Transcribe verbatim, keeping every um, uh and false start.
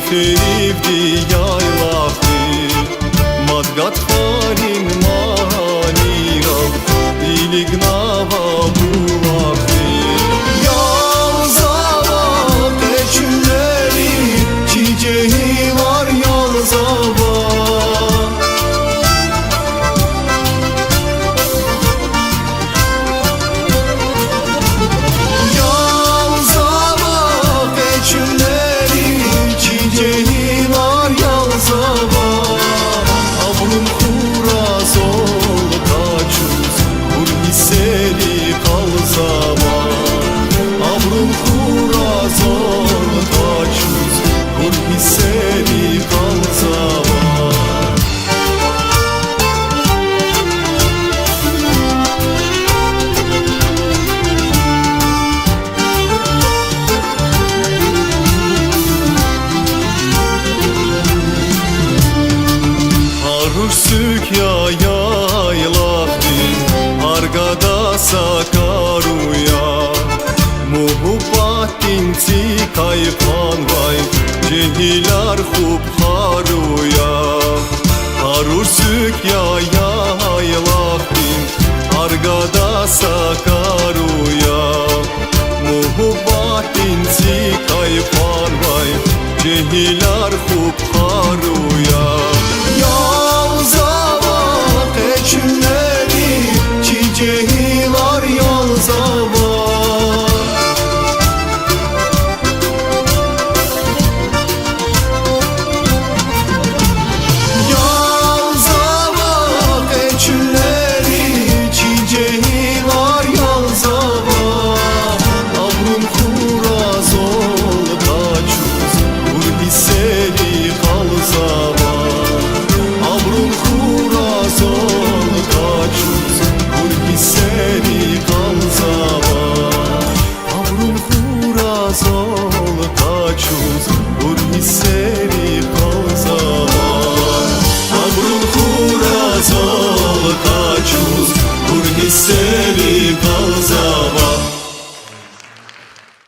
Терифди яйлахди, мад гатфарин манийрал илигнава булахди. Ялзава къецунери, чи жегьилар ялзава. Ялзава къецунери, чи жегьилар ялзава. Абурун хура зол къачуз, хур гьиссери къалзава. Абурун хура зол къачуз, хур гьиссери къалзава. Гьар руш суьк я яйлахдин, гьар гада са кару я. Муьгьуьббатдин цикай къванвай жегьилар хупӀ хару я. Гьар руш суьк я яйлахдин, гьар гада са кару я. Муьгьуьббатдин цикай къванвай жегьилар хупӀ хару